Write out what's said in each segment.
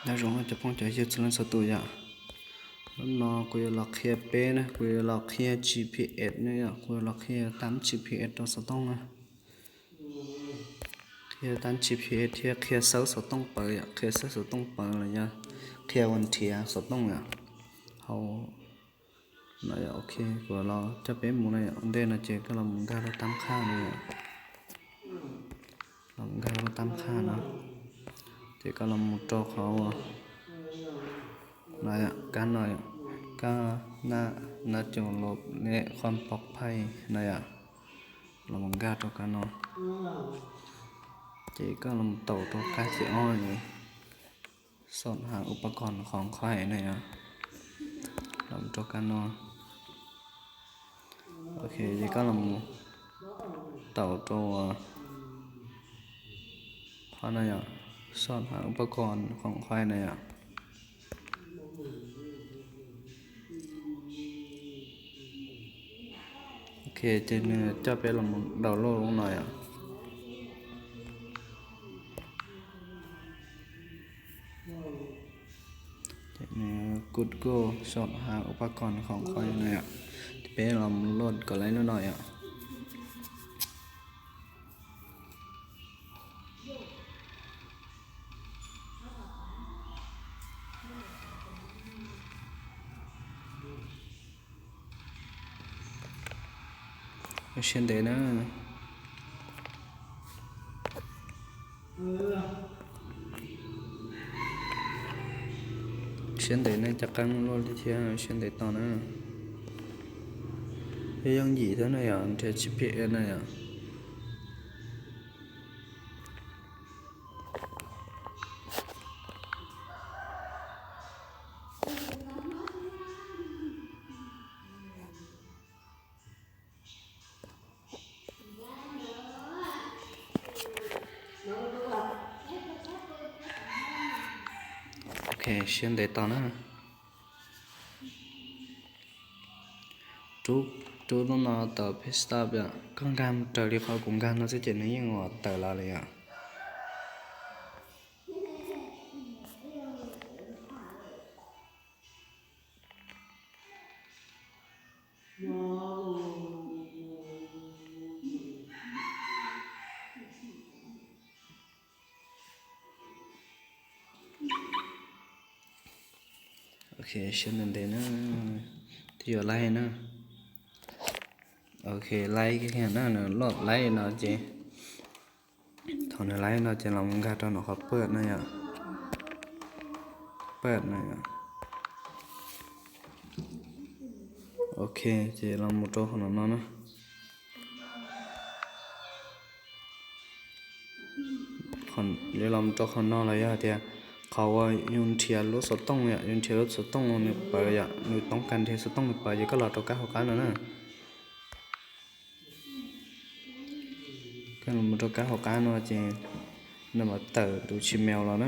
Nyob zoo cov phooj cov ywg txhua leej txhua tus yom. Hnub no kuv yuav los qhia peb na, kuv yuav los qhia G P S ne yom, kuv yuav los qhia tab G P S rau xov tooj na. Qhia tab G P S thiab qhia xawb xov tooj pawv yom, qhia xawb xov tooj pawv los yog qhia ua nrhiav xov tooj yom. Hauv no yom, ok, kuv los coj peb mus no yom, ua ntej no ces koj los mus nkag rau tab qhaj no yom. Los nkag rau tab qhaj no, ces koj los mus rau qhov no yom, kab no yom, kab nab, nab cov lov neb qhov pov phai no yom. Los mus nkag rau kab no, ces koj los mus taum rau kab thib ob, xom hab upa kos khoom khoai na yom. Los mus rau kab no, ok, ces koj los mus taum rau qhov no yom, xom hab upa kos khoom khoai na yom. Ok, ces nws coj peb los mus download lub no yom. Google xom hab upa kos khoom khoai no yom. Ces peb los mus load kom laib lub no yom. Siab ntev na. Siab ntev na, cov qeej luaj li thiab, siab ntev tos na. Yooj yim thiab na yom, nrhiav G P S na yom. Ok, siab ntev tos na. Rub, rub lub no tau page stop yom, koj nkag mus raws li qhov kuv nkag no xwb ces nws yeej ua tawm los li yom. Ok, siab ntev ntev na, twb yuav laib na. Ok, laib kiag na, nws load laib no ces thaum nws laib no ces los nkag rau nram qhov pawg no yom, pawg no yom. Ok, ces los mus rau qhov no na. Yog los mus rau qhov no los yog tias qhov uas yus nrhiav lub xov tooj yom, yus nrhiav lub xov tooj nws pawv yom, nws toob kas nrhiav xov tooj nws pawv ces koj los rau kab hauv qab no na. Koj los mus rau kab hauv qab no ces nws mam tawm tus Gmail los na.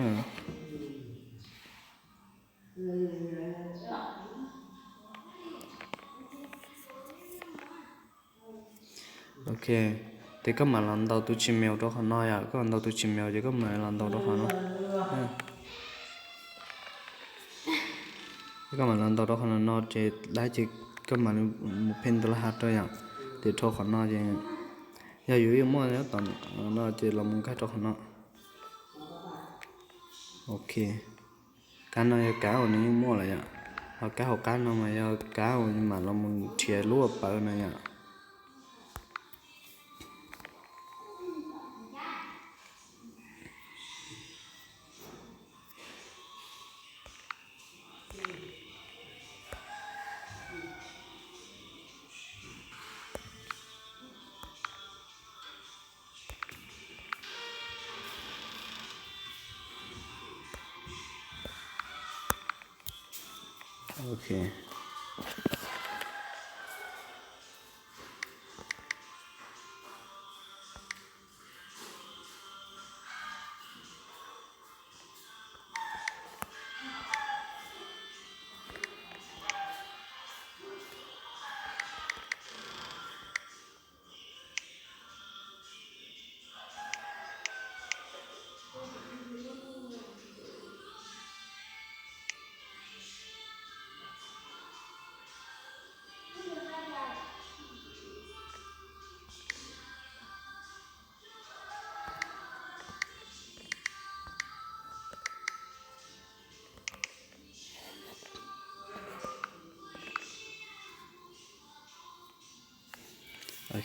Ok, ces koj mam los ntaus tus Gmail rau qhov no yom, koj mam ntaus tus Gmail ces koj mam los ntaus rau qhov no. Koj mam los ntaus rau qhov no ces dab tsi koj mam mus pheej tus laj hav rau yom, ces rau qhov no ces yog yus yeej muaj nyob tom no ces los mus nkag rau qhov no. Ok, kab no yog kab uas nws yeej muaj lawm yom, ho kab hauv qab no mas yog kab uas mam los mus nrhiav lub uas pawv na yom. Ok.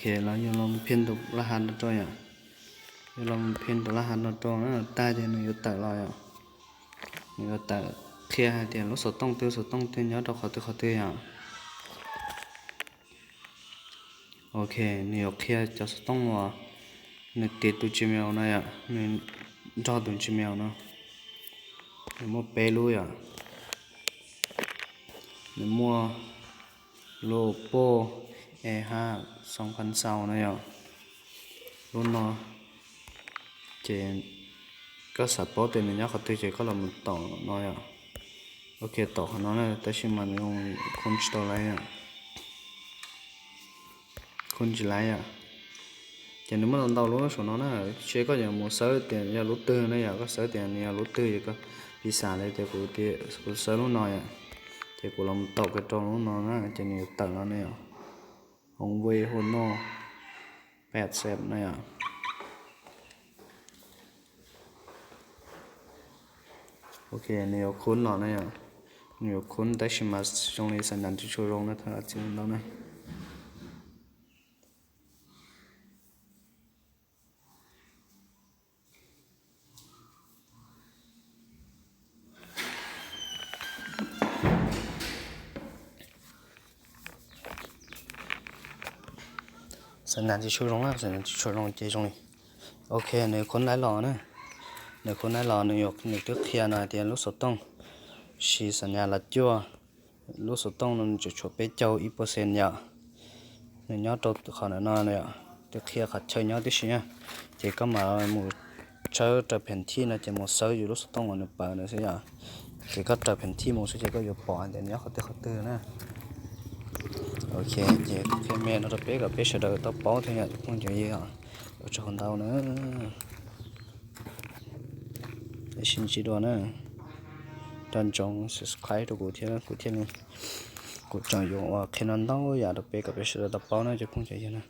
Los yus los mus phim tus laj hav no rau yom. Yus los mus phim tus laj hav no rau na, tag ces nws yuav tawm los yom. Nws yuav tawm qhia hais tias lub xov tooj twg xov tooj twg nyob rau qhov twg qhov twg yom. Ok, nws yuav qhia cov xov tooj uas nws tiv tus Gmail no yom, nws nrog tus Gmail no. Nws muaj peb lub yom. Nws muaj lub poj e ha xoo phan xau no yom. Lub no ces koj xav paub tias nws nyob qhov twg ces koj los mus tom no yom. Ok, tom qhov no na, tab sis mas nws khum tsis tau laiv, khum tsis laiv yom. Ces nws muaj ntau ntau lub saum no na, ces koj yuav mus xawb tias yog lub twg na yom, koj xawb tias nws yog lub twg, yog koj piv xam li tias kuv, kuv xawb lub no yom, ces kuv los mus tom kiag rau lub no na, ces nws yuav tawm no na yom, hoo vej hu no, paj xeem na yom. Ok, nws yuav khum no na yom, nws yuav khum tab sis mas zoo li xam nyas tsis tshua zoo na, thov zam txim ntau na. Xam nyas tsis tshua zoo na, xam nyas tsis tshua zoo ces zoo li. Ok, nws khum laiv los na, nws khum laiv los nws yuav, nws twb qhia no hais tias lub xov tooj siv xam nyas los cuaj, lub xov tooj no nws tseem tshuav peb caug ib percent yom. Nws nyob rau qhov ntawm no yom, twb qhia qhov chaw nyob tib si na. Ces koj mam mus tshawb raws pheem thij no ces mus xawb yus lub xov tooj uas nws pawv ntawd xwb yom. Ces koj raws pheem thij mus xwb ces koj yuav pom hais tias nws nyob qhov twg qhov twg na. Ok, ces kuv qhia me no rau peb kom peb sawv daws tau paub thiab yom cov phooj cov ywg os. Ua tsaug ntau na. Peb sib ntsib dua na. Nco ntsoov subscribe rau kuv thiab, kuv thiaj li, kuv tseem yuav ua qhia no ntau yam rau peb kom peb sawv daws tau paub na cov phooj cov ywg na.